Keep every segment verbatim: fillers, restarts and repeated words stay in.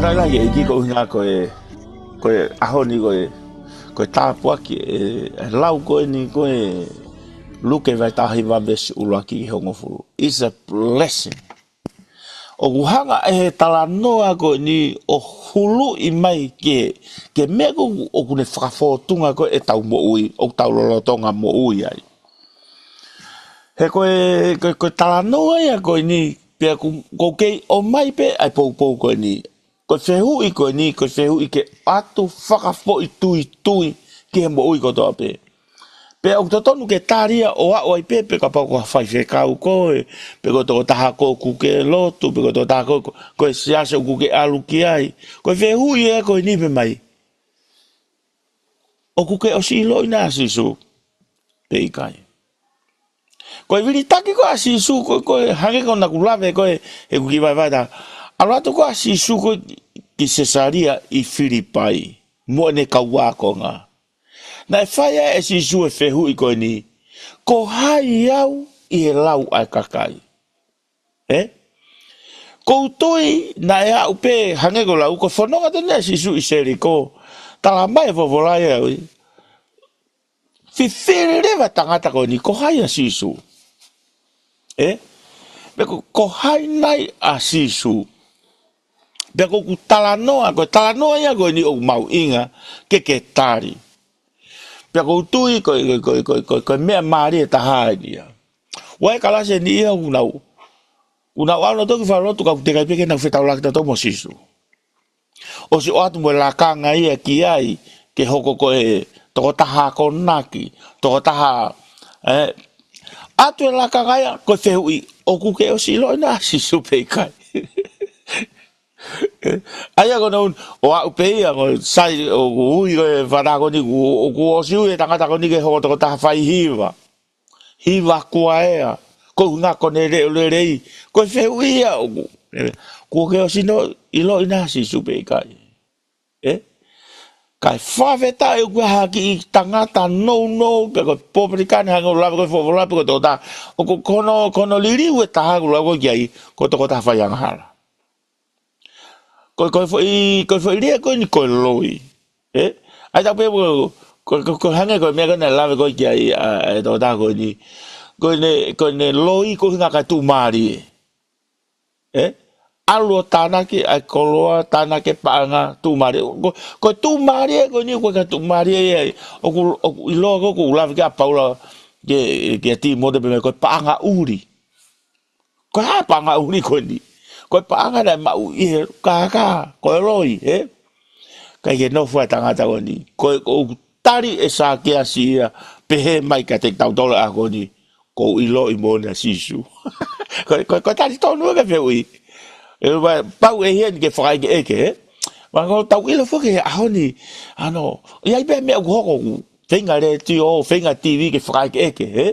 Fakafetaʻi lahi ki he ʻEiki koeʻuhi ko e, ko e ʻaho ni ko e, ko e tāpuaki e, e lau ko eni ko e Luke vahe taha hiva veesi ʻuluaki ki he hongofulu. It's a blessing. ʻOku hanga ʻe he talanoa ko eni ʻo huluʻi mai ki he, ki he meʻa ko ē ʻoku ne fakafōtunga ko ē ʻetau moʻui, ʻoku tau lolotonga moʻui ai. He ko e, ko e, ko e talanoa ia ko eni, pea ʻoku, ʻoku kei ʻomai pē ʻa e poupou ko eni. Ko e fehuʻi ko eni, ko e fehuʻi ke ʻoatu fakafoʻituitui ki he moʻui kotoa pē. Pea ʻoku totonu ke tali ia ʻo aʻu ai pē, pe kapau ko ha faifekau koe, pe ko e tokotaha ko ē ʻoku ke lotu, pe ko e tokotaha ko ē, ko, ko e siasi ʻoku ke ʻalu ki ai. Ko e fehuʻi ia ko eni pē mai. ʻOku ke ʻosi ʻiloʻi nai ʻa Sīsū pe ʻikai? Ko e vilitaki ko ē ʻa Sīsū ko ē, ko e hangē ko ʻeku lave ko ē, he ʻoku kiʻi vaivai atu. ʻAlu atu ko ē ʻa Sīsū ko ē ki Sesalia ʻi Filipai, mo ʻene kau ākonga. Naʻe fai ai ʻe Sīsū e fehuʻi ko eni, ko hai au ʻi he lau ʻa e kakai? Ē? ʻOku ou tui naʻe aʻu pē hangē ko e lau, ko e fononga atu eni ʻa Sīsū ʻi Seliko. Talamai ʻe he folofola ia ʻoku fifili leva e tangata ko eni, ko hai ʻa Sīsū? Ē? Pe ko, ko hai nai ʻa Sīsū? Pea ʻoku ou talanoa, ko e talanoa ia ko eni ʻoku mahuʻinga ke ke tali. Pea ʻoku ou tui ko e, ko e, ko e, ko e, ko e, ko e meʻa mālie taha eni ia. ʻOku ʻi ai e kalasi eni ia ʻoku nau, ʻoku nau ʻalu ʻo toki fakalotu ka ʻoku teʻeki ai pē ke nau fetaulaki tautolu mo Sīsū. ʻOsi ʻoatu mo e lakanga ia ki ai, ke hoko ko e tokotaha akonaki, tokotaha, ē, ʻoatu e lakanga ia, ko e fehuʻi, ʻoku ke ʻosi ʻiloʻi nai ʻa Sīsū pe ʻikai? ʻA ia ko ʻene ʻuhinga, ʻo aʻu pē ia, ko e sai, ʻoku ui ko e fānau ko eni, ʻoku, ʻoku ʻosi ui e tangata ko eni ke hoko tokotaha fai hiva. Hiva kuaea, ko e ʻuhinga ko ʻene leʻo lelei, ko e fehuʻi ia ʻoku, ē, ʻoku ke ʻosi ʻiloʻi nai ʻa Sīsū pe ʻikai? Ē? Kae fakafetaʻi ʻoku ʻi ai ha kiʻi tangata nounou, pe ko e popilikane hangē ʻoku lave ko ē folofola pe ko e tokotaha, ʻoku, ko hono, ko hono liliu ʻe taha ʻoku lave ko ē ki ai, ko e tokotaha fai angahala. Ko, ko e foʻi, ko e foʻi lea ko eni ko e loi. Ē? ʻA ia ʻoku pehē ko, ko, ko, ko e hangē ko e meʻa ko ē naʻe lave ko ē ki ai ʻa, ʻa e tokotaha ko eni. Ko ʻene, ko ʻene loi ko e ʻuhinga kae tuʻumālie. Ē? ʻAlu ʻo tānaki ʻa e koloa, tānaki e paʻanga, tuʻumālie. Ko, ko e tuʻumālie ko eni, ko e kae tuʻumālie ia. ʻOku, ʻoku ʻiloa ko ē, ʻoku lave ki ai ʻa Paula ki, kia Tīmote pē meʻa ko e paʻanga ʻuli. Ko e hā e paʻanga ʻuli ko eni? Ko e paʻanga naʻe maʻu ʻi he kākā, ko e loi, ē? ʻIkai ke nofo ai e tangata ko eni. Ko e, ʻoku tali ʻe Sākeasi ia, pehē mai kiate kitautolu he ʻaho ko eni, ʻoku ou ʻiloʻi moʻoni ʻa Sīsū. Ko e, ko e, ko e tali tonu ia ki he fehuʻi. ʻE, ʻoua, pau ʻe ʻi heni ke fakaʻekeʻeke, ē? Pea ʻoku tau ʻilo foki he ʻaho ni, ʻa ia, ʻi ai pē meʻa ʻoku hoko ʻoku feinga letiō, feinga TV ke fakaʻekeʻeke, ē?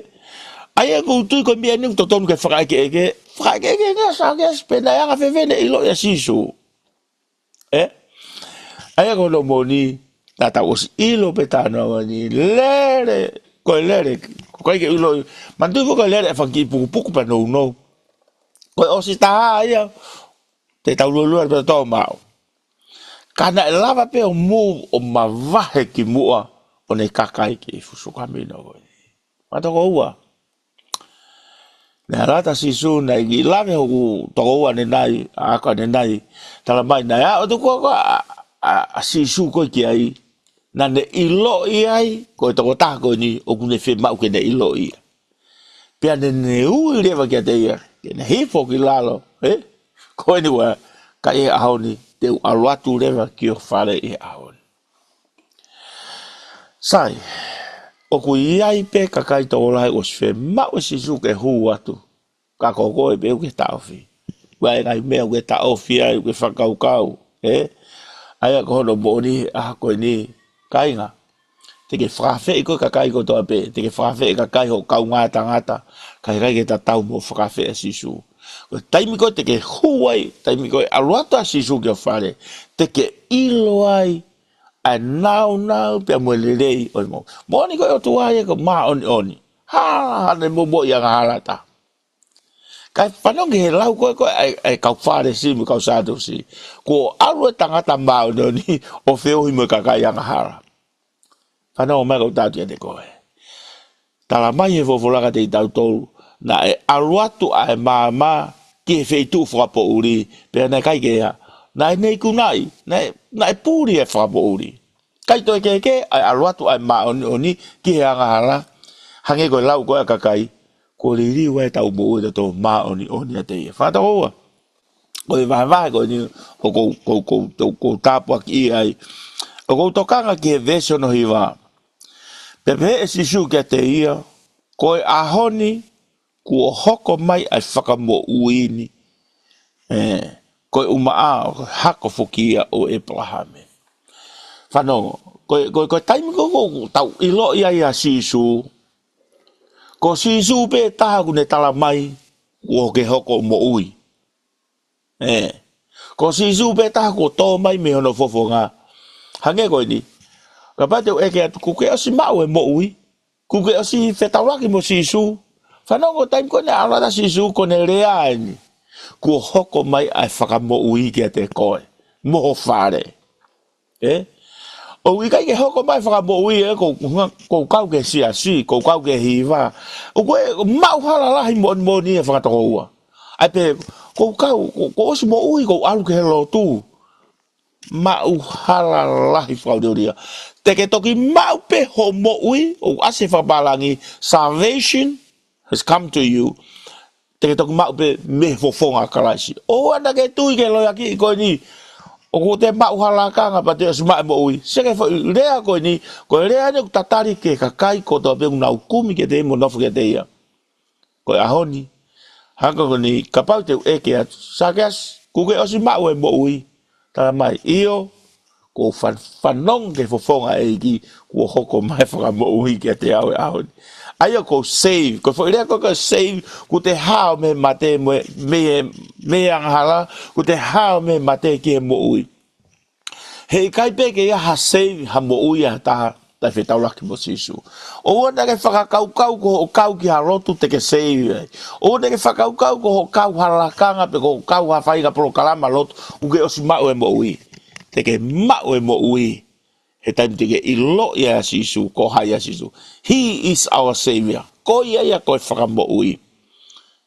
ʻA ia ʻoku ou tui ko e meʻa eni ʻoku totonu ke fakaʻekeʻeke, fakaʻekeʻeke ange ʻa Sākeasi pe naʻe anga fēfē ʻene ʻiloʻi ʻa Sīsū. Ē? ʻA ia ko hono moʻoni, naʻa tau ʻosi ʻilo pē talanoa ni, lele, ko e lele, ʻoku ʻikai ke ʻiloʻi, manatuʻi foki ko e lele ʻa e fanga kiʻi pukupuku pea nounou. Ko e ʻosi taha ia, te tau luelue pē tō maʻu. Ka naʻe lava pē ʻo mou ʻo mavahe ki muʻa ʻo ne kaka ki he fuʻu sukamino ko ē. Pea toko ua. Naʻe ʻalu atu ʻa Sīsū, naʻe kiʻi lave hoku toko ua ʻanenai, ʻa ʻaku ʻanenai, talamai naʻe aʻu atu ko ē ʻa, ʻa, ʻa Sīsū ko ē ki ai, naʻa ne ʻiloʻi ai, ko e tokotaha ko eni, ʻoku ne fiemaʻu ke ne ʻiloʻi ia. Pea ne, ne ui leva kiate ia, ke ne hifo ki lalo, ē? Ko eni ua, ka ʻi he ʻaho ni, te u ʻalu atu leva ki ho fale ʻi he ʻaho ni. Sai, ʻoku ʻi ai pē kakai tokolahi ʻoku ʻosi fiemaʻu ʻe Sīsū ke hū atu. Ka ko koe pē ʻoku ke taʻofi. ʻOku ʻi ai e ngaahi meʻa ʻoku ke taʻofi ai, ʻoku ke fakakaukau, ē? ʻA ia ko hono moʻoni he ʻaho ko eni, kāinga. Te ke fakaafeʻi koe kakai kotoa pē, te ke fakaafeʻi kakai ho kaungā tangata, ka heʻikai ke tatau mo e fakaafeʻi ʻa Sīsū. Ko e taimi ko ē te ke hū ai, taimi ko ē ʻalu atu ʻa Sīsū ki ho fale, te ke ʻilo ai ʻa e nāunau pea mo e lelei ʻo e moʻui. Moʻoni ko e ʻOtua ia ko e māʻoniʻoni. Hala, hala ʻene momoʻi angahala ʻe taha. Kae fanongo ki he lau ko ē ko ē ʻa e, ʻa e kau Fālesi mo e kau Sātusi. Kuo ʻalu e tangata māʻoniʻoni ʻo feohi mo e kakai angahala. Fanongo mai kau tau tia te koe. Tala mai he folofola kiate kitautolu, naʻe ʻalu atu ʻa e maama ki he feituʻu fakapoʻuli, pea naʻe ʻikai ke ʻi ai. Naʻe ne ikunaʻi, naʻe, naʻe puli e fakapoʻuli. ʻIkai toe kehekehe, ʻa e ʻalu atu ʻa e māʻoniʻoni ki he angahala, hangē ko e lau ko ē ʻa e kakai, kuo liliu ʻa e tau moʻui ʻa kitautolu māʻoniʻoni ʻiate ia. Fakatokoua. Ko e vahevahe ko eni ʻoku ou, ʻoku ou, ʻoku ou, ʻoku ou tāpuakiʻi ai. ʻOku ou tokanga ki he veesi hono hiva. Pea pehē ʻe Sīsū kiate ia, ko e ʻaho ni kuo hoko mai ʻa e fakamoʻui ni. ʻE, ko e ʻumaʻā, ko e hako foki ia ʻo ʻĒpalahame. Fanongo, ko e, ko e, ko e taimi ko ē ʻoku tau ʻiloʻi ai ʻa Sīsū. Ko Sīsū pē taha ʻoku ne tala mai, kuo ke hoko moʻui. ʻE. Ko Sīsū pē taha kuo tō mai mei hono fofonga. Hangē ko eni. Kapau te u ʻeke atu, kuo ke ʻosi maʻu e moʻui. Kuo ke ʻosi fetaulaki mo Sīsū. Fanongo, taimi ko ē naʻe ʻalu atu ai ʻa Sīsū, ko ʻene lea eni. Kuo hoko mai ʻa e fakamoʻui kiate koe. Mo ho fale. ʻE? ʻOku ʻikai ke hoko mai fakamoʻui ē, ʻoku, ʻoku ou kau ki he siasi, ʻoku ou kau ki he hiva. ʻOku ou maʻu hala lahi moʻoni moʻoni ʻe fakatokoua. ʻAi pē, ʻoku ou kau, ʻoku, ʻoku ou ʻosi moʻui, ʻoku ou ʻalu ki he lotu. Maʻu hala lahi fakaʻuliʻulia. Te ke toki maʻu pē hoʻo moʻui, ʻoku ʻasi he fakapālangi, salvation has come to you. Te ke toki maʻu pē mei he fofonga ʻo Kalaisi. ʻOua naʻa ke tui ki he loiakiʻi ko eni. ʻOku te maʻu ha lakanga pea te ʻosi maʻu e moʻui. Sio ki he foʻi lea ko eni, ko e lea eni ʻoku tatali ki he kakai kotoa pē ʻoku nau kumi kiate ia mo nofo kiate ia. Ko e ʻaho ni. Hangē ko eni, kapau te u ʻeke atu, Sakeasi, kuo ke ʻosi maʻu e moʻui. Tala mai, ʻio, ʻoku ou fan-, fanongo ki he fofonga ʻo e ʻEiki, kuo hoko mai e fakamoʻui kiate au he ʻaho ni. ʻA ia ʻoku ou save, ko e foʻi lea ko ē ko e save, kuo te hao mei he mate mo e, mei he, mei he angahala, kuo te hao mei he mate ki he moʻui. He ʻikai pē ke ʻi ai ha save, ha moʻui ʻa ha taha, taʻe fetaulaki mo Sīsū. ʻOua naʻa ke fakakaukau ko hoʻo kau ki ha lotu te ke save ai. ʻOua naʻa ke fakakaukau ko hoʻo kau ha lakanga pe ko hoʻo kau ha faʻahinga polokalama lotu, kuo ke ʻosi maʻu e moʻui. Te ke maʻu e moʻui. He taimi te ke ʻiloʻi ʻa Sīsū, ko hai ʻa Sīsū. He is our Savior. Ko ia ia ko e fakamoʻui.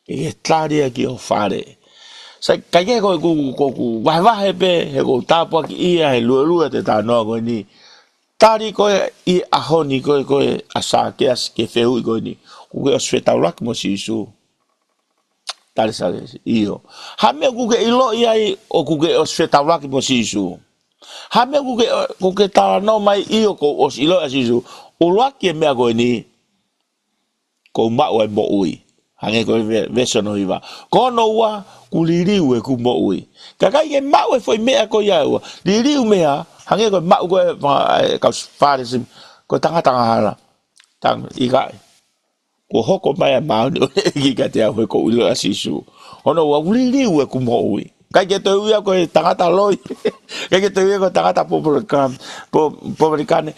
Ke ke tali ia ki ho fale. Sai, ʻikai ke ko e ku, ko e ku vahevahe pē, he ʻoku ou tāpuakiʻi ia, he luelue atu e talanoa ko eni. Tali ko ē ʻi he ʻaho ni ko ē, ko ē ʻa Sakeasi ki he fehuʻi ko eni. Kuo ke ʻosi fetaulaki mo Sīsū. Tali Sakeasi, ʻio. Ha meʻa ʻoku ke ʻiloʻi ai ʻoku ke ʻosi fetaulaki mo Sīsū. Ha meʻa ʻoku ke, ʻoku ke talanoa mai ʻio ʻoku ou ʻosi ʻiloʻi ʻa Sīsū. ʻUluaki e meʻa ko eni. Kuo u maʻu ʻa e moʻui. Hangē ko e ve-, veesi hono hiva. Ko hono ua, kuo liliu ʻeku moʻui. Ka ʻikai ke maʻu e foʻi meʻa ko ia ʻe ua. Liliu meʻa, hangē ko e maʻu ko ē, ma-, e kau Fālesi, ko e tangata angahala. Tang-, ʻikai. Kuo hoko mai ʻa e māʻoniʻoni ʻo e ʻEiki kiate au he ʻoku ou ʻiloʻi ʻa Sīsū. Hono ua, kuo liliu ʻeku moʻui. ʻIkai ke toe ui au ko e tangata loi. ʻIkai ke toe ui au ko e tangata popolikane. Po-, popolikane.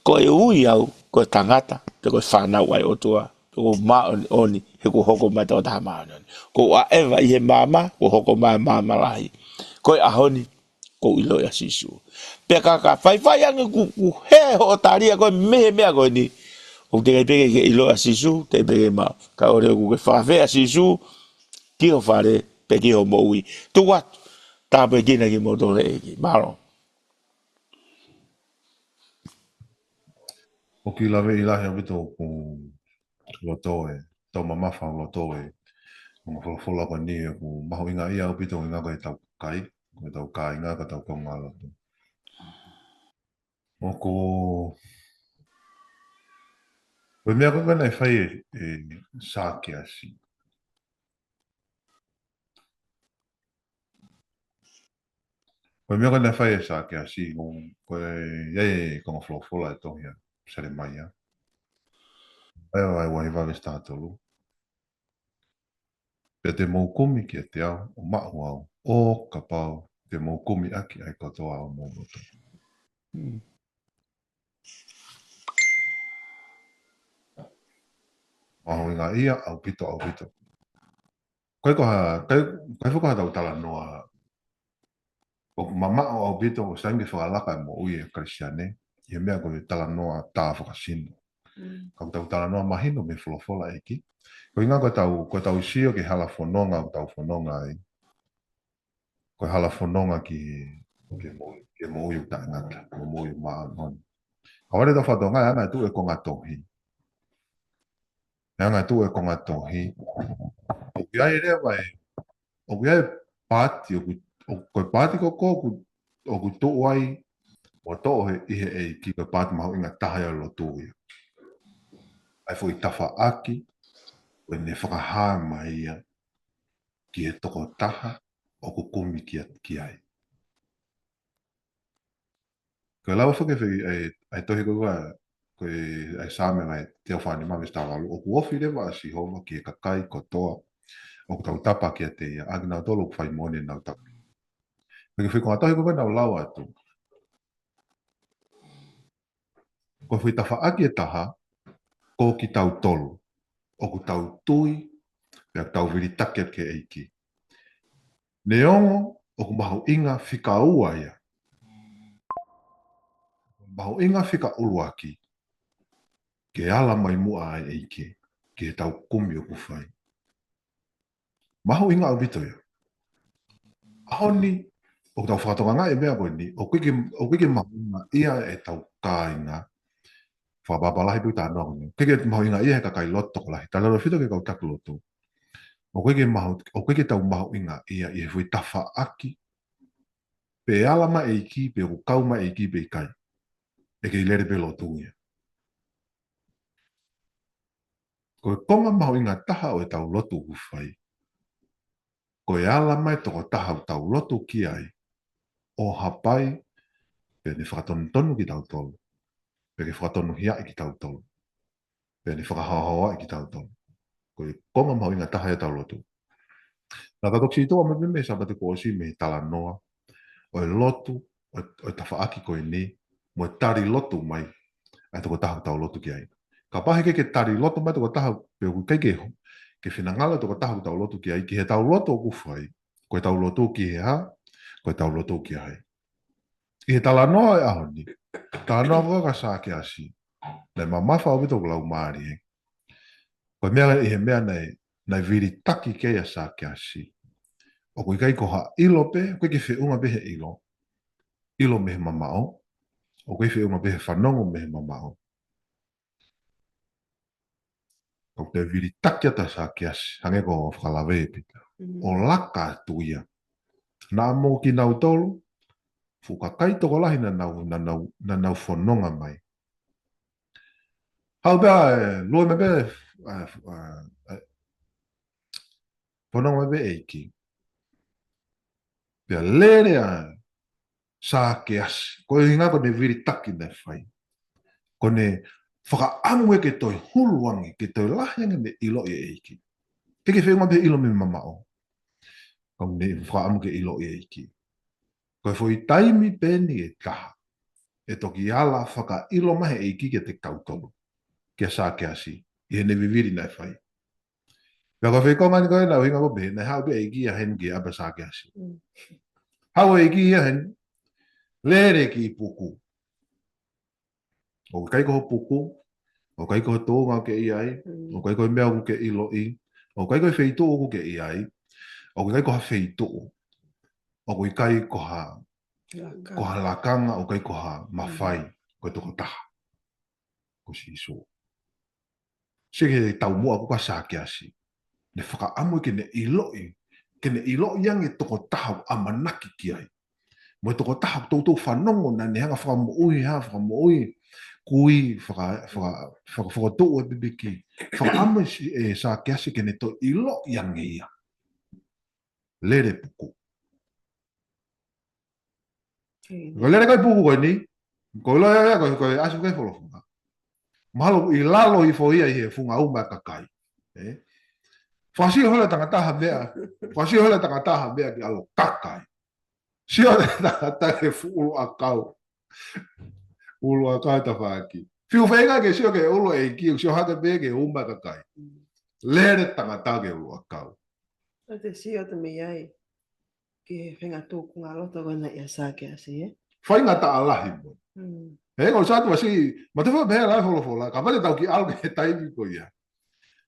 Ko e ui au ko e tangata, pe ko e fānau ʻa e ʻOtua. Pe ko e māʻoniʻoni, he kuo hoko mai e tokotaha māʻoniʻoni. Kuo u ʻaʻeva ʻi he maama, kuo hoko mai e maama lahi. Ko e ʻaho ni, ʻoku ou ʻiloʻi ʻa Sīsū. Pea ka, ka faifai ange kuo, kuo hē hoʻo tali ia ko ē mei he meʻa ko eni. ʻOku teʻeki pē ke ke ʻiloʻi ʻa Sīsū, teʻeki pē ke maʻu. Ka ʻoku ou lea kuo ke fakafeʻao ʻa Sīsū, ki ho fale, pe ki hoʻo moʻui. Tuku atu, tāpuekina kimoutolu ʻe he ʻEiki. Mālō. ʻOku ou laveʻi lahi ʻaupito ʻoku loto e, tau mamafa loto e, mo e folofola ko eni ʻoku mahuʻinga ia ʻaupito ʻi he ngaahi ko e tau kai, ko e tau kāinga, ko e tau kaungā lotu. ʻOku, ko e meʻa ko ē naʻe fai ʻe, ʻe Sakeasi. Ko e meʻa ko ē naʻe fai ʻe Sakeasi, ko, ko e, ʻi ai e konga folofola ʻi he tohi ʻa Selemaia. ʻI ai ʻa e ua hiva veesi taha tolu. Pea te mou kumi kiate au, ʻo maʻu au, ʻo kapau te mou kumi ʻaki ʻa e kotoa ʻo homou loto. Hmm. Mahuʻinga ia ʻaupito, ʻaupito. Ko e ko ha, ko e, ko e fuka ha tau talanoa. ʻOku mamaʻo ʻaupito ʻo sai ke fakalaka e moʻui ʻa e Kalisitiane, ʻi he meʻa ko e talanoa tā fakasino. Mm. Ka ʻoku tau talanoa mahino mei he folofola ʻa e ʻEiki. Ko e ʻuhinga ko e tau, ko e tau sio ki he hala fononga ʻoku tau fononga ai. Ko e hala fononga ki he, ki he moʻui, ki he moʻui ʻoku taʻengata, mo e moʻui ʻoku māʻoniʻoni. Ka ʻoku ʻi ai e tau fatongia ʻa e anga e tuʻu e konga tohi. ʻA e anga e tuʻu e konga tohi. ʻOku ʻi ai leva e, ʻoku ʻi ai e paati, ʻoku, ʻoku, ko e paati ko ē ʻoku, ʻoku tuʻu ai, ʻo toʻo ʻe he, ʻe he ʻEiki, ko e paati mahuʻinga taha ia ʻo e lotu ia. ʻA e foʻi tafaʻaki, ʻoku ne fakahā mai ia, ki he tokotaha, ʻoku kumi ki a-, ki ai. Ko e lau foki ʻa e, ʻa e tohi ko ē, ko e, ʻa e Saame ʻa e teofānima veesi taha valu, ʻoku ofi leva ʻa Sihova ki he kakai kotoa, ʻoku tautapa kiate ia, ʻa kinautolu ʻoku fai moʻoni ʻenau tauhi. Pea ko e foʻi konga tohi ko ē naʻa ku lau atu. Ko e foʻi tafaʻaki ʻe taha, ko kitautolu, ʻoku tau tui, pea tau vilitaki atu ki he ʻEiki. Neongo, ʻoku mahuʻinga fika ua ia. Mahuʻinga fika ʻuluaki, ke ala mai muʻa ʻa e ʻEiki, ki he tau kumi ʻoku fai. Mahuʻinga ʻaupito ia. ʻAho ni, ʻoku tau fakatokangaʻi e meʻa ko eni, ʻoku ʻikai ke, ʻoku ʻikai ke mahuʻinga ia ʻe tau kāinga. Fakapapau lahi pē ʻoku tau ʻilo ko eni. ʻOku ʻikai ke mahuʻinga ia he kakai lotu tokolahi. Tautautefito ki he kau taki lotu. ʻOku ʻikai ke mahu-, ʻoku ʻikai ke tau mahuʻinga ia ʻi he foʻi tafaʻaki. Pe ala mai e ʻEiki, pe ʻoku kau mai e ʻEiki, pe ʻikai. ʻE kei lele pē lotu ia. Ko e konga mahuʻinga taha ʻo e tau lotu ʻoku fai. Ko e ala mai tokotaha ʻoku tau lotu ki ai, ʻo hapai, pea ne fakatonutonu kitautolu, pea ke fakatonuhiaʻi kitautolu, pea ne fakahaohaoaʻi kitautolu. Ko e konga mahuʻinga taha ia ʻo e tau lotu. Naʻa tau toki sio atu mai pē mei he Sāpate kuo ʻosi mei he talanoa, ʻo e lotu, ʻo e, ʻo e tafaʻaki ko eni, mo e tali lotu mai, ʻa e tokotaha ʻoku tau lotu ki ai. Kapau he ʻikai ke tali lotu mai tokotaha, pe ʻoku ʻikai ke, ke finangalo tokotaha ʻoku tau lotu ki ai, ki he tau lotu ʻoku fai, ko e tau lotu ki he hā, ko e tau lotu ki ai. ʻI he talanoa ʻo e ʻaho ni, talanoa ko ē kia Sākeasi, naʻe mamafa ʻaupito ʻoku lau mālie. Ko e meʻa ʻi he meʻa naʻe, naʻe vilitaki ki ai ʻa Sākeasi. ʻOku ʻikai ko ha ʻilo pē, ʻoku ʻikai ke feʻunga pē he ʻilo. ʻIlo mei he mamaʻo, ʻoku ʻikai feʻunga pē he fanongo mei he mamaʻo. ʻOku te vilitaki atu ʻa Sākeasi, hangē ko e fakalave ʻe Pita. Mm. ʻO laka atu ia. Naʻa mo kinautolu, fuʻu kakai tokolahi naʻa nau, naʻa nau, naʻa nau fononga mai. Haʻu pē ʻa e, lue mai pē, ʻa e, ʻa e, ʻa e, fononga mai pē ʻEiki. Pea lele ʻa Sākeasi. Ko e ʻuhinga ko ʻene vilitaki naʻe fai. Ko ʻene fakaʻamu ia ke toe hulu ange, ke toe lahi ange ʻene ʻiloʻi e ʻEiki. ʻIkai ke feʻunga pē he ʻilo mei mamaʻo. Ka ʻoku ne fakaʻamu ke ʻiloʻi e ʻEiki. Ko e foʻi taimi pē eni ʻe taha. ʻE toki ala fakaʻilo mai he ʻEiki kiate kitautolu. Kia Sākeasi. ʻI heʻene vivili naʻe fai. Pea ko e foʻi konga ni ko ē naʻe ʻuhinga ko ē pē, naʻe haʻu pē ʻEiki ia heni ki he ʻapi ʻa Sākeasi. Mm. Haʻu ʻEiki ia heni, lele ki puku. ʻOku ʻikai ko ho puku, ʻoku ʻikai ko ho tuʻunga ʻoku ke ʻi ai, mm, ʻoku ʻikai ko e meʻa ʻoku ke ʻiloʻi, ʻoku ʻikai ko e feituʻu ʻoku ke ʻi ai, ʻoku ʻikai ko ha feituʻu, ʻoku ʻikai ko ha, lakanga, ko ha lakanga, ʻoku ʻikai ko ha mafai, mm, ko e tokotaha. Ko Sīsū. Sio ki he taumuʻa ko ē ʻa Sākeasi. Ne fakaʻamu ke ne ʻiloʻi, ke ne ʻiloʻi ange tokotaha ʻoku ʻamanaki ki ai. Mo e tokotaha ʻoku toutou fanongo naʻa ne hanga fakamoʻui, ha fakamoʻui, kui, faka-, faka-, faka-, fokotuʻu e pipiki. Fakaʻamu ʻe Sī-, ʻe Sākeasi ke ne toe ʻiloʻi ange ia. Lele puku. Ko e lele ko ē puku ko eni, ko e ʻilo ia, ko e, ko e ʻasi ko ē folofola. Mahalo ʻi lalo hifo ia ʻi he funga uma e kakai. Ē? Fakasio holo e tangata ha meʻa, fakasio holo e tangata ha meʻa ki ʻalo kakai. Sio e tangata he fuʻu ʻulu ʻakau. ʻUlu ʻakau e tafaʻaki. Fiu feinga ke sio ki he ʻulu ʻa e ʻEiki, sio hake pē ki he uma e kakai. Lele tangata ki he ʻulu ʻakau. Te sio atu mei ai ki he fenga tuku ngā loto ko ena ia Sākeasi, ē? Faingataʻa lahi mo. He ko Sākeasi, ma te fo pehē la folofola, ka pale tau ki ʻalu ki he taimi ko ia.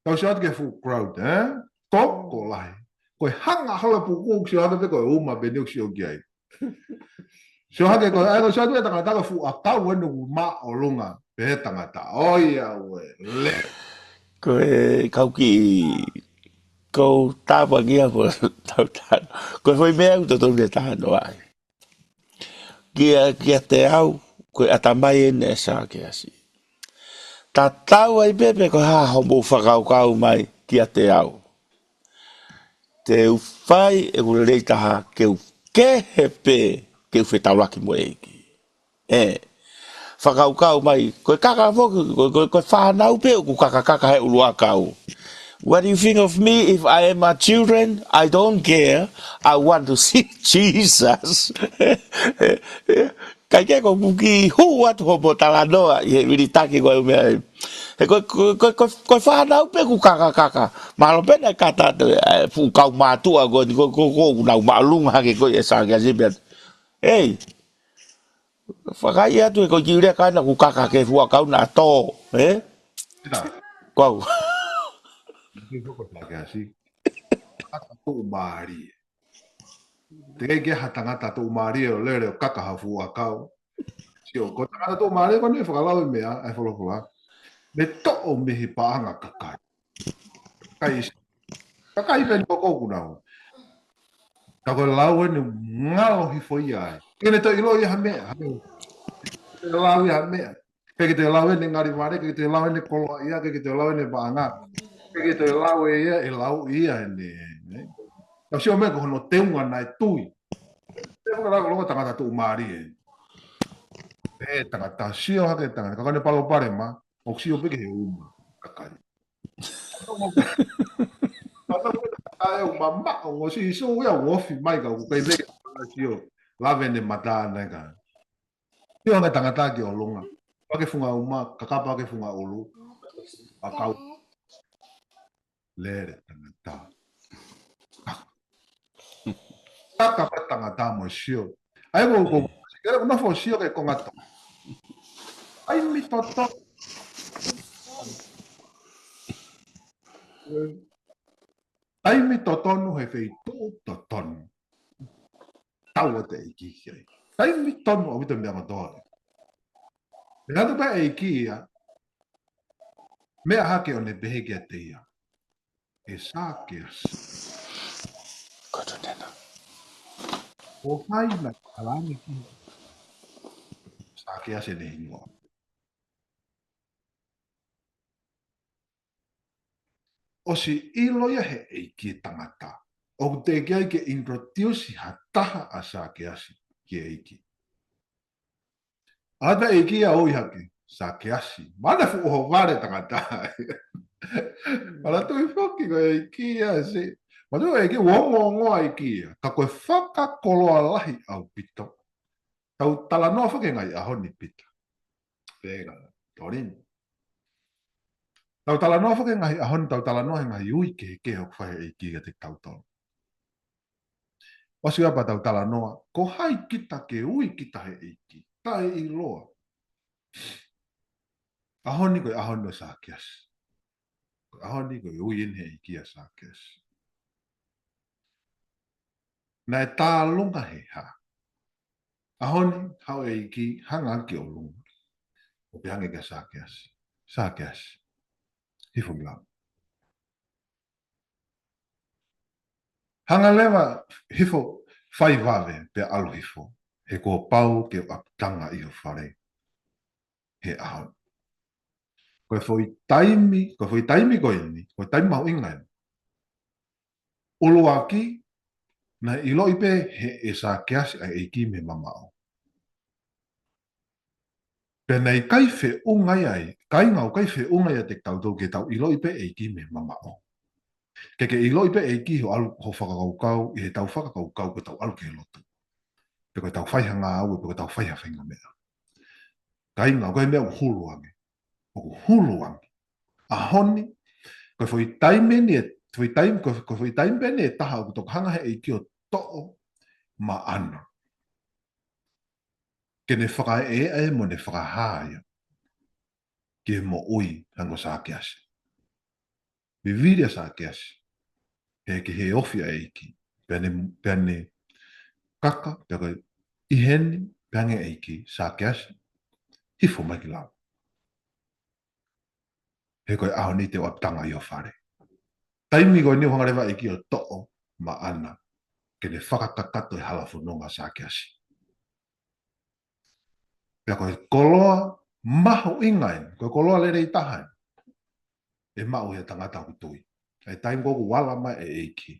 Tau sio atu ki he full crowd, ē? Toko lahi. Ko e hanga hala puku sio atu pe ko e uma peni ʻoku sio ki ai. Sio hake ko e, ʻai ko sio atu e tangata ka fuʻu ʻakau ʻene ʻoku māʻolunga, pehē tangata. ʻOi ʻauē, le. Ko e kau ki, ko tāpangia ko tau tano. Ko e foʻi meʻa ʻoku totonu ke tano ai. Kia, kiate au, ko e ʻatamai ʻeni ʻa Sākeasi. Tatau ai pē pe ko e hā hoʻomou fakakaukau mai kiate au. Te u fai ʻeku lelei taha ke u kehe pē ke u fetaulaki mo e ʻEiki. ʻE, fakakaukau mai, ko e kaka foki, ko, ko, ko e fānau pē ʻoku kakakaka he ʻuluʻakau. What do you think of me if I am a children? I don't care. I want to see Jesus. Kai ke ko puki hu atu ho mo talanoa ʻi he vilitaki ko e meʻa. He ko, ko, ko, ko, ko e fānau pē ʻoku kakakaka. Mahalo pē naʻe kata atu e fuʻu kau mātuʻa ko eni ko, ko, ko, ʻoku nau māʻolunga hake ko e Sākeasi pē. Ei, fakaʻi atu e ko kiu lea kaina ʻoku kaka ke fuakau na tō, ē? Kau. Ki ko ko Sākeasi. Tangata tuʻumālie. Te ke ha tangata tuʻumālie ʻo lele ʻo kaka ha fuakau. Sio, ko tangata tuʻumālie ko eni fakalau e meʻa, ʻai folofola. Me toʻo mei he paʻanga kakai. Kakai ʻisi. Kakai pē ni ko ʻoku nau. Ka ko e lau ʻeni ngalo hifo ia ai. Ke ne toe ʻilo ia ha meʻa, ha meʻa. Ke lau ia ha meʻa. Ke ke toe lau ʻene ngali vale, ke ke toe lau ʻene koloa ia, ke ke toe lau ʻene paʻanga. Ke ke toe lau ia, ʻe lau ia ʻeni. Ka sio meʻa ko hono teunga naʻe tui. Te fakalau ko longa tangata tuʻumālie. ʻE tangata sio hake tangata. Ka ko ʻene palopalema, ʻoku sio pē ki he uma. Kakai. ʻAe ʻoku mamaʻo, ʻoku Sīsū ia ʻoku ofi mai ka ʻoku kai pē ke sio. Lave ʻene mata ʻana ka. Sio hake tangata ki ʻolunga. Pake funga uma, kakapa ke funga ʻulu. ʻAkau. Lele tangata. Kaka pē tangata mo sio. ʻAi ko, ko, kere ko nofo sio ke konga to. ʻAi mi toto. ʻAi mi totonu he feituʻu totonu. Tau ʻa te ʻEiki ki ai. ʻAi mi tonu ʻaupito meʻa kotoa. Pea ʻatu pē ʻEiki ia. Meʻa hake ʻo ne pehē kiate ia. ʻE Sākeasi. Koto tena. ʻO hai na kalani ki Sākeasi ʻene hingoa. ʻOsi ʻilo ia he ʻEiki e tangata. ʻOku teʻeki ai ke introduce ha taha ʻa Sākeasi ki he ʻEiki. ʻAta ʻEiki ia ʻo ʻi hake, Sākeasi. Mana fuʻu ʻohovale tangata. Mana tui foki ko ʻEiki ia si. Mana tui ʻEiki, uongo ongo ʻEiki ia. Ka ko e fakakoloa lahi ʻaupito. Tau talanoa foki ngaahi ʻaho ni Pita. Pega, Tolini. Tau talanoa foki ngaahi ʻaho ni, tau talanoa he ngaahi ui kehekehe ʻoku fai ʻEiki ia te tau tolo. ʻOsi ʻa pea tau talanoa, ko hai kita ke ui kita he ʻEiki. Taʻe ʻiloa. ʻAho ni ko e ʻaho ni ʻo Sākeasi. Ko e ʻaho ni ko e ui ʻeni he ʻEiki ʻa Sākeasi. Naʻe tālunga he hā. ʻAho ni, haʻu ʻEiki, hanga ki ʻolunga. ʻO pehē ange kia Sākeasi. Sākeasi. Hifo ki lalo. Hanga leva hifo fai vave pea ʻalu hifo. He kuo pau ke u ʻapitanga ʻi ho fale. He ʻaho ni. Ko e foʻi taimi, ko e foʻi taimi ko eni, ko e taimi mahuʻinga eni. ʻUluaki, naʻe ʻiloʻi pē he ʻe Sākeasi ʻa e ʻEiki mei mamaʻo. Pea naʻe ʻikai feʻunga ia ai, kāinga ʻoku ʻikai feʻunga ia te tautolu ke tau ʻiloʻi pē ʻEiki mei mamaʻo. Ke ke ʻiloʻi pē ʻEiki ho ʻalu ho fakakaukau, ʻi he tau fakakaukau ko e tau ʻalu ki he lotu. Pe ko e tau fai ha ngāue, pe ko e tau fai ha faʻahinga meʻa. Kāinga, ko e meʻa ʻoku hulu ange. ʻOku hulu ange. ʻAho ni, ko e foʻi taimi eni ʻe foʻi taimi, ko, ko e foʻi taimi pē ʻe taha ʻoku toki hanga he ʻEiki ʻo toʻo maʻana ke ne fakaeʻa mo ne fakahā ia ki he moʻui hangē ko Sākeasi. Vivili ʻa Sākeasi he, ki he ofi ʻa e ʻEiki. Pea ne, pea ne kaka, pea ko e ʻi heni, pea hanga he ʻEiki, Sākeasi, hifo mai ki lalo. He ko e ʻaho ni te u ʻapitanga ʻi ho fale. Taimi ko eni ʻoku hanga leva ʻEiki ʻo toʻo maʻana ke ne fakakakato e hala fononga ʻa Sākeasi. Pea ko e koloa mahuʻinga eni, ko e koloa lelei taha eni ʻe maʻu ʻe he tangata ʻoku tui. ʻA e taimi ko ē ʻoku ala mai e ʻEiki,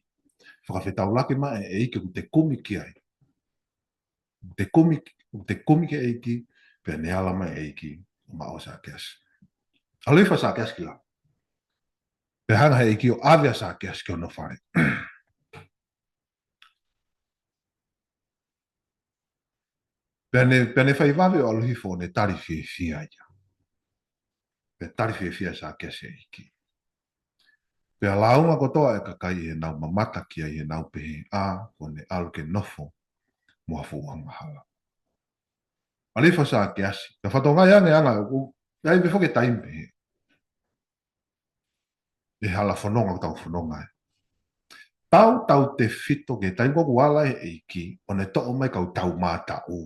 fakafetaulaki mai e ʻEiki ʻoku te kumi ki ai. Te kumi, te kumi ki he ʻEiki, pea ne ala mai e ʻEiki ʻo maʻu ʻa Sākeasi. ʻAlu hifo ʻa Sākeasi ki lalo. Pea hanga he ʻEiki ʻo ʻave ʻa Sākeasi ki hono fale. Pea ne, pea ne fai vave ʻo ʻalu hifo ʻo ne tali fiefia ia. Pea tali fiefia ʻa Sākeasi e ʻEiki. Pea lāunga kotoa e kakai ʻi heʻenau mamata ki ai, heʻenau pehē, ʻa, kuo ne ʻalu ke nofo mo ha fuʻu angahala. ʻAlu hifo ʻa Sākeasi, pea fakatokangaʻi ange ʻa e anga ʻoku, ʻi ai pē foki e taimi pehē ʻe hala fononga ʻoku tau fononga ai. Tautautefito ki he taimi ko ē ʻoku ala he ʻEiki ʻo ne toʻo mai kau taumātaʻu.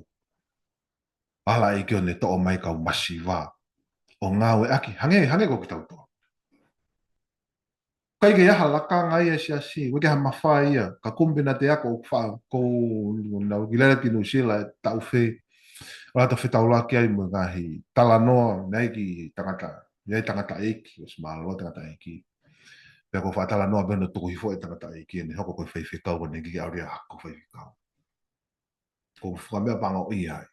Ala ʻEiki ʻo ne toʻo mai kau masiva ʻo ngāueʻaki, hangē, hangē ko kitautolu. ʻIkai ke ʻi ai ha lakanga ia ʻa e siasi, ʻikai ke ʻi ai ha mafai ia, ka kumi pē naʻa te ako ʻo fa, ko u nau ki lele ki Nuʻusila ʻi he taʻu fē, ʻo ʻalu ʻo fetaulaki ai mo e ngaahi talanoa, naʻe ʻi ai e kiʻi tangata, naʻe ʻi ai e tangataʻeiki, ʻosi mālōlō e tangataʻeiki. Pea ko e fakatalanoa pē hono tuku hifo e tangataʻeiki, ʻene hoko ko e faifekau, ʻo ne kiʻi ʻalu ia ʻo hoko ko e faifekau. Ko e fuʻu meʻa pango ia ai.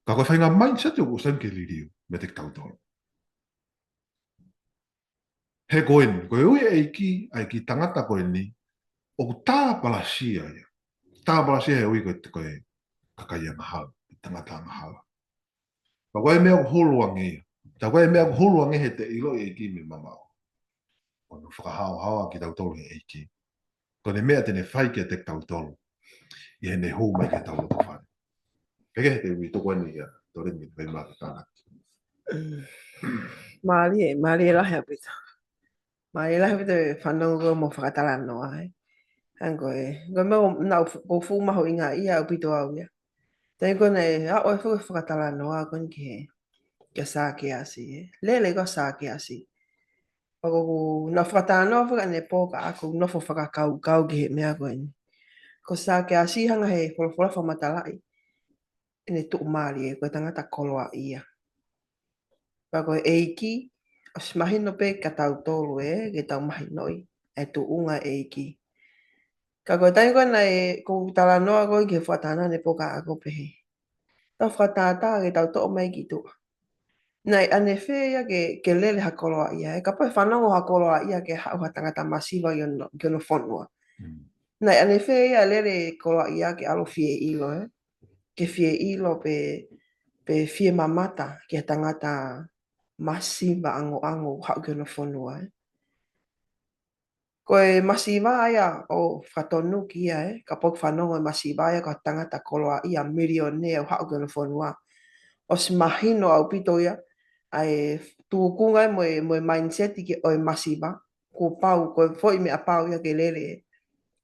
Ka ko e faʻahinga mindset ʻoku sai ke liliu meiate kitautolu. He ko eni, ko e ui e ʻEiki ʻa e kiʻi tangata ko eni, ʻoku tāpalasia ia. Tāpalasia he ui ko e, ko e kakai angahala, tangata angahala. Ka ko e meʻa ʻoku hulu ange ia. Ka ko e meʻa ʻoku hulu ange he te ʻilo e ʻEiki mei mamaʻo. ʻO ne fakahaohaoa kitautolu he ʻEiki. Ko ʻene meʻa te ne fai kiate kitautolu ʻi heʻene hū mai ki heʻetau lotofale. Pea ke he te ui toko eni ia, tole mi fai mā ke tānaki. Mm. Mālie, mālie lahi ʻaupito. Mālie lahi ʻaupito e fanongo ko ē mo e fakatalanoa, ē. Hangē ko e, ko e meʻa ʻoku nau fu-, ʻoku fuʻu mahuʻinga ia ʻaupito au ia. Taimi ko ē naʻe aʻu ai foki e fakatalanoa ko eni ki he, kia Sākeasi, ē. Lele ko ē ʻa Sākeasi. Pea ko ʻeku, naʻe fakatalanoa foki ʻanepō ka ʻoku ou nofo fakakaukau ki he meʻa ko eni. Ko Sākeasi hanga he folofola fakamatalaʻi ʻene tuʻumālie, ko e tangata koloaʻia. Pea ko e ʻEiki, ʻosi mahino pē kia tautolu ē, ke tau mahinoʻi e tuʻunga e ʻEiki. Ka ko e taimi ko ē naʻe, ʻoku ou talanoa ko ē ki he fakatalanoa ʻanepō ka ʻoku ou pehē, tau fakatātā ke tau toʻo mai ki tuʻa. Naʻe ʻanefē ia ke, ke lele ha koloaʻia, ē, kapau ʻe fanongo ha koloaʻia ke haʻu ha tangata masiva ki hono, ki hono fonua. Mm. Naʻe ʻanefē ia lele koloaʻia ke ʻalu ʻo fie ʻilo, ē. Ke fie ʻilo pe, pe fie mamata ki ha tangata masiva angoango haʻu ki hono fonua, ē. Ko e masiva ia ʻoku fakatonuki ia, ē, kapau ʻoku fanongo e masiva ia ko e tangata koloaʻia milionea ʻoku haʻu ki hono fonua. ʻOsi mahino ʻaupito ia ʻa e tūkunga mo e, mo e mindset ki he ʻo e masiva. Kuo pau, ko e foʻi meʻa pau ia ke lele,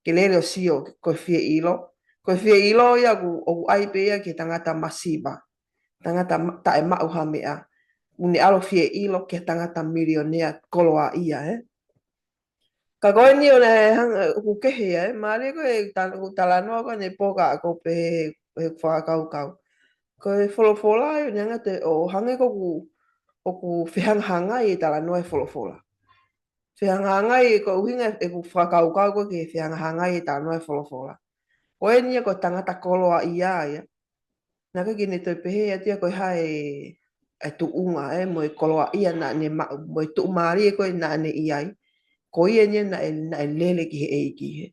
ke lele ʻo sio, ko e fie ʻilo. Ko e fie ʻilo ia ʻoku, ʻoku ʻai pē ia ki he tangata masiva. Tangata ma-, taʻemaʻu ha meʻa. ʻOku ne ʻalu ʻo fie ʻilo ki he tangata milionea koloaʻia, ē. Ka ko eni ʻoku ne hanga, ʻoku kehe ia, ē. Mālie ko e ta-, ʻoku talanoa ko ē ʻanepō ka ʻoku ou pehē he, he fakakaukau. Ko e folofola ʻoku ne hanga ʻo, hangē ko ʻeku, ʻoku fehangahangai e talanoa e folofola. Fehangahangai ko e ʻuhinga ʻeku fakakaukau ko ē ke fehangahangai e talanoa e folofola. Ko eni ia ko e tangata koloaʻia ia. Naʻe ʻikai ke ne toe pehē atu ia ko e hā e, e tuʻunga, ē, mo e koloaʻia naʻa ne maʻu, mo e tuʻumālie ko ē naʻa ne ʻi ai. Ko ia eni ia naʻe, naʻe lele ki he ʻEiki, ē.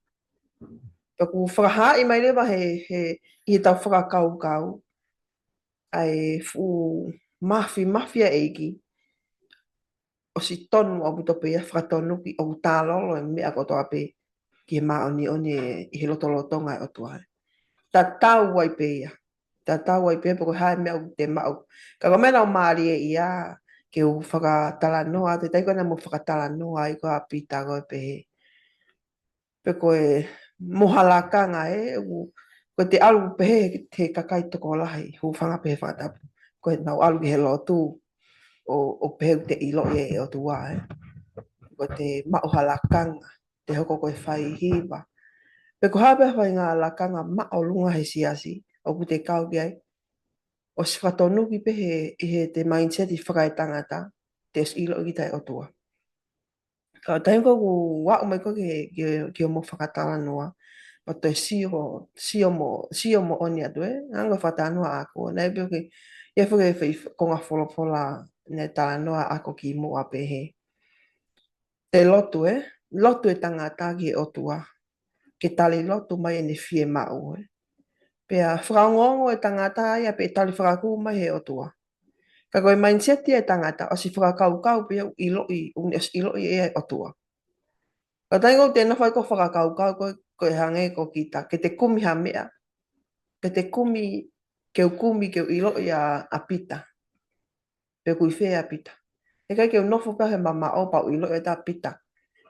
Pea ʻoku fakahaaʻi mai leva he, he, ʻi heʻetau fakakaukau ʻa e fuʻu mafimafi ʻa e ʻEiki. ʻosi tonu ʻaupito pē ia, fakatonuki ʻoku tālolo e meʻa kotoa pē ki he māʻoniʻoni ʻi he lotolotonga ʻo e ʻOtua. Tatau ai pē ia. Tatau ai pē ia pe ko e hā e meʻa ʻoku te maʻu. Ka ko e meʻa naʻe mālie ia ke u fakatalanoa atu, taimi ko ē naʻa mou fakatalanoa ai ko ē ʻa Pita ko e pehē, pe ko e mo ha lakanga ē, ʻoku, ko ʻete ʻalu pehē he kakai tokolahi, hūfanga pē he fakatapu. Ko ʻenau ʻalu ki he lotu, ʻo, ʻo pehē ʻoku te ʻiloʻi e ʻOtua ē. Ko ʻete maʻu ha lakanga, te hoko ko e faihiva. Pe ko e hā pē ha faʻahinga lakanga māʻolunga he siasi, ʻoku te kau ki ai, ʻosi fakatonuki pē he, ʻi heʻete mindset fakaetangata, te ʻosi ʻiloʻi kita ʻe he ʻOtua. Ka taimi ko ē ʻoku aʻu mai ko ē ki, ki, ki hoʻomo fakatalanoa, pea toe sio, sio mo, sio moʻoni atu ē, hangē ko e fakatalanoa ako, naʻe pehē ki, ʻi he foʻi, foʻi konga folofola, naʻe talanoa ako kimuʻa pehē. Te lotu ē, lotu e tangata ki he ʻOtua, ke tali lotu mai ʻene fiemaʻu ē. Pea fakaongoongo e tangata ia pe ʻe tali fakakū mai he ʻOtua. Ka ko e mindset ia e tangata, ʻosi fakakaukau pē ia ʻoku ʻiloʻi, ʻoku ne ʻosi ʻiloʻi ʻe ia e ʻOtua. Ka taimi ko ē ʻoku te nofo ai ko e fakakaukau ko ē, ko e hangē ko kita, ke te kumi ha meʻa, ke te kumi, ke u kumi, ke u ʻiloʻi ʻa, ʻa Pita. Pe ʻoku ʻi fē ʻa Pita. ʻIkai ke u nofo pē he mamaʻo pea u ʻiloʻi ʻe au ʻa Pita,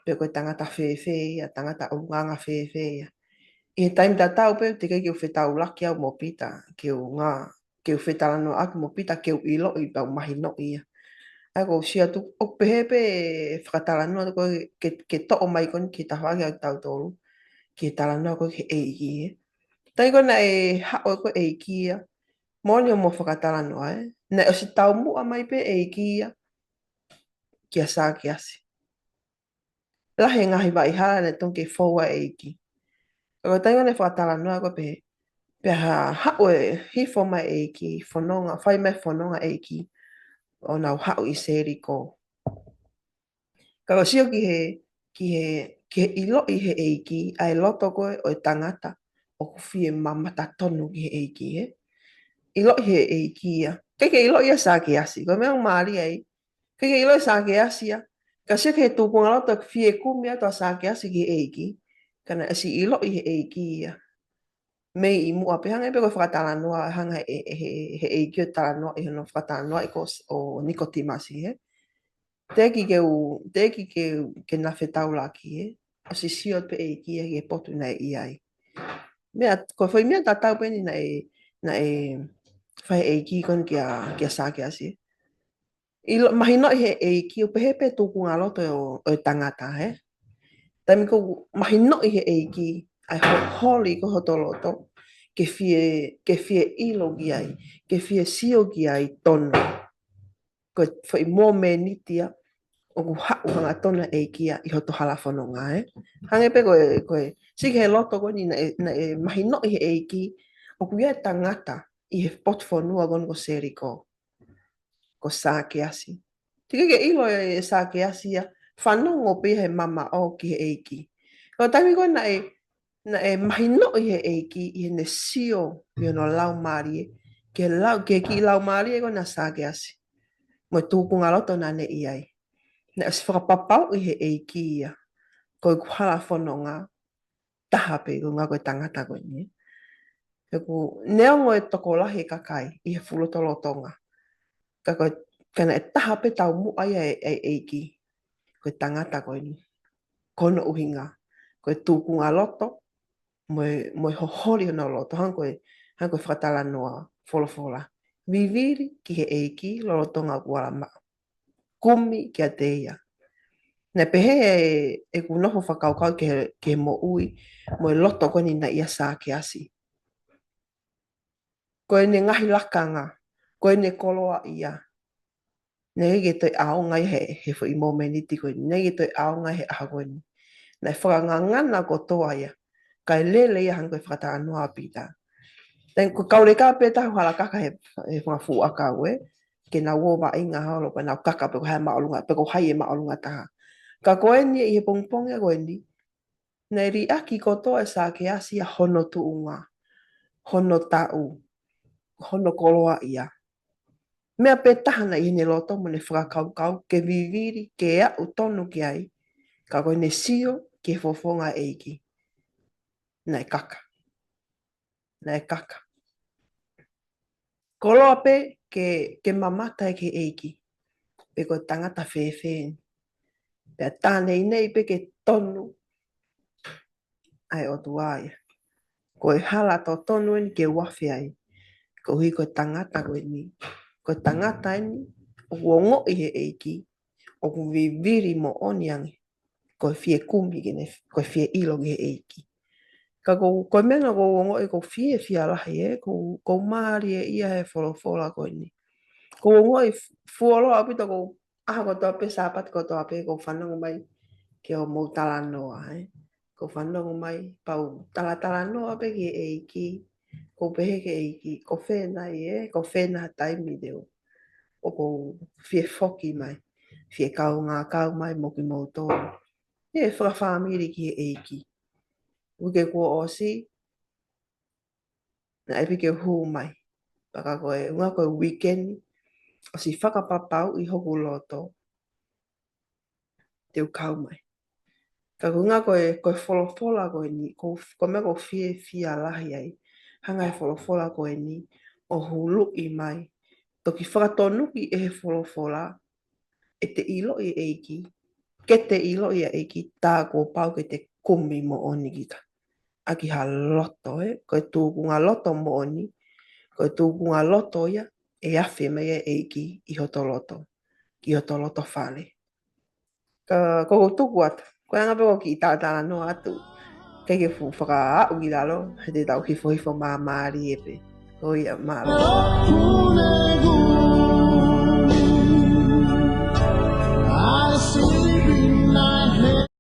pe ko e tangata fēfē ia, tangata ʻulungaanga fēfē ia. ʻI he taimi tatau pē, teʻeki ai ke u fetaulaki au mo Pita, ke u ngā, ke u fetalanoaʻaki mo Pita, ke u ʻiloʻi pea u mahinoʻi ia. ʻA ia ko e sio atu, ʻoku pehē pē fakatalanoa ko ē ke, ke toʻo mai ko eni ki he tafaʻaki ʻa kitautolu, ki he talanoa ko ē ki he ʻEiki ē. Taimi ko ē naʻe haʻu ko ē ʻEiki ia, moʻoni hoʻomo fakatalanoa ē, naʻe ʻosi taumuʻa mai pē ʻEiki ia kia Sākeasi. Lahi e ngaahi vaʻa hala naʻe tonu ke fou ai ʻEiki. Ka ko e taimi naʻe fakatalanoa ko ē pē, pea ha, haʻu e hifo mai ʻEiki, fononga, fai mai fononga ʻEiki, ʻo nau haʻu ʻi Seliko. Ka ko e sio ki he, ki he, ki he ʻiloʻi he ʻEiki, ʻa e loto ko ē ʻo e tangata, ʻoku fie mamata tonu ki he ʻEiki ē. ʻIloʻi he ʻEiki ia. ʻIkai ke ʻiloʻi ʻa Sākeasi, ko e meʻa mālie ai. ʻIkai ke ʻiloʻi Sākeasi ia. Ka sio ki he tūkunga loto fie kumi atu ʻa Sākeasi ki he ʻEiki. Ka naʻe ʻosi ʻiloʻi he ʻEiki ia. Mei muʻa pē hangē pē ko e fakatalanoa, hangē he, he, he, he ʻEiki ʻo talanoa, ʻi hono fakatalanoa ʻi ko s-, ʻo Nikotīmasi ē. Teʻeki ke u, teʻeki ke u, ke na fetaulaki ē. ʻOsi sio pē ʻEiki ia ki he potu naʻe ʻi ai. Meʻa, ko e foʻi meʻa tatau pē eni naʻe, naʻe fai ʻEiki ko eni kia, kia Sākeasi. ʻIlo, mahinoʻi he ʻEiki, ʻo pehē pē tūkunga loto ʻo, ʻo e tangata ē. Taimi ko ē mahinoʻi he ʻEiki, ʻa e ho-, holi ko ē hoto loto, ke fie, ke fie ʻilo ki ai, ke fie sio ki ai tonu. Ko e foʻi momeniti ia, ʻoku haʻu hangatonu ʻEiki ia ʻi hoto hala fononga ē. Hangē pē ko e, ko e, sio ki he loto ko eni naʻe, naʻe mahinoʻi he ʻEiki, ʻoku ʻi ai e tangata ʻi he potu fonua ko eni ko Seliko. Ko Sākeasi. Teʻeki ke ʻilo ʻe Sākeasi ia, fanongo pē he mamaʻo ki he ʻEiki. Ko e taimi ko ē naʻe, naʻe mahinoʻi he ʻEiki ʻi heʻene sio mei hono laumālie, ke lau, ke kiʻi laumālie ko ena ʻo Sākeasi. Mo e tūkunga loto naʻa ne ʻi ai. Naʻe ʻosi fakapapauʻi he ʻEiki ia. Ko ʻeku hala fononga, taha pē ko e ngaahi ko e tangata ko eni. He ʻoku neongo e tokolahi e kakai ʻi he fuʻu lotolotonga. Ka ko e, ka naʻe taha pē taumuʻa ia e, e, ʻEiki. Ko e tangata ko eni. Ko hono ʻuhinga. Ko e tūkunga loto, mo e, mo e hoholi hono loto, hangē ko e, hangē ko e fakatalanoa folofola. Vivili ki he ʻEiki, lolotonga ʻoku ala maʻu. Kumi kiate ia. Naʻe pehē ʻe, ʻeku nofo fakakaukau ki he, ki he moʻui, mo e loto ko eni naʻe ʻia Sākeasi. Ko ʻene ngaahi lakanga, ko ʻene koloaʻia. Naʻe ʻikai ke toe ʻaonga ia he, he foʻi momeniti ko eni. Naʻe ʻikai ke toe ʻaonga he ʻaho ko eni. Naʻe fakangangana kotoa ia. Kae lele ia hangē ko e fakatalanoa ʻa Pita. Then ko e kau leka pē taha ʻoku hala kaka he, he fanga fuʻu ʻakau ē. Ke nau ō vaʻinga holo, pea nau kaka pe ko hai māʻolunga, pe ko hai e māʻolunga taha. Ka ko eni ʻi he pongipongi ko eni, naʻe liʻaki kotoa ʻe Sākeasi ia hono tuʻunga, hono taʻu, hono koloaʻia. meʻa pē taha naʻe ʻi heʻene loto mo ʻene fakakaukau ke vivili, ke aʻu tonu ki ai, ka ko ʻene sio ki he fofonga ʻo e ʻEiki, naʻe kaka. Naʻe kaka. Koloa pē ke, ke mamata ki he ʻEiki, pe ko e tangata fēfē eni. Pea tā neʻineʻi pē ke tonu ʻa e ʻOtua ia. Ko e hala totonu eni ke u afe ai. Koeʻuhi ko e tangata ko eni. Ko e tangata eni, ʻoku ongoʻi he ʻEiki, ʻoku vivili moʻoni ange. Ko e fie kumi ke ne, ko e fie ʻilo ki he ʻEiki. Ka ko, ko e meʻa naʻa ku ongoʻi ʻoku ou fiefia lahi, ē, ʻoku, ʻoku ou mālieʻia he folofola ko eni. ʻOku ou ongoʻi fuoloa ʻaupito, ʻoku ou ʻaho kotoa pē, Sāpate kotoa pē, ʻoku ou fanongo mai ki hoʻomou talanoa, ē. ʻOku ou fanongo mai, pea u talatalanoa pē ki he ʻEiki, ʻoku ou pehē ki he ʻEiki, ko fē nai, ē, ko fē nai ha taimi te u, ʻoku ou fie foki mai, fie kaungā kau mai mo kimoutolu. ʻI he fakafāmili ki he ʻEiki. Uike kuo ʻosi, naʻe piki hū mai. Pea ka ko e ʻuhinga ko e uike ni, ʻosi fakapapauʻi hoku loto te u kau mai. Ka ko e ʻuhinga ko e, ko e folofola ko eni, ko, ko e meʻa ʻoku ou fiefia lahi ai. Hanga he folofola ko eni ʻo huluʻi mai. Toki fakatonuki ʻe he folofola, ʻe te ʻiloʻi ʻa e ʻEiki, ke te ʻiloʻi ʻa e ʻEiki, tā kuo pau ke te kumi moʻoni kita. ʻAki ha loto, ē, ko e tūkunga loto moʻoni, ko e tūkunga loto ia, ʻe afe mai ʻa e ʻEiki ʻi hoto loto, ki hoto loto fale. Ka ʻoku ou tuku atu, ko e anga pē ʻoku ou kiʻi talatalanoa atu, ʻikai ke fuʻu fakaaʻu ki lalo, he te tau hifohifo māmālie pē. Ko ia, mālō.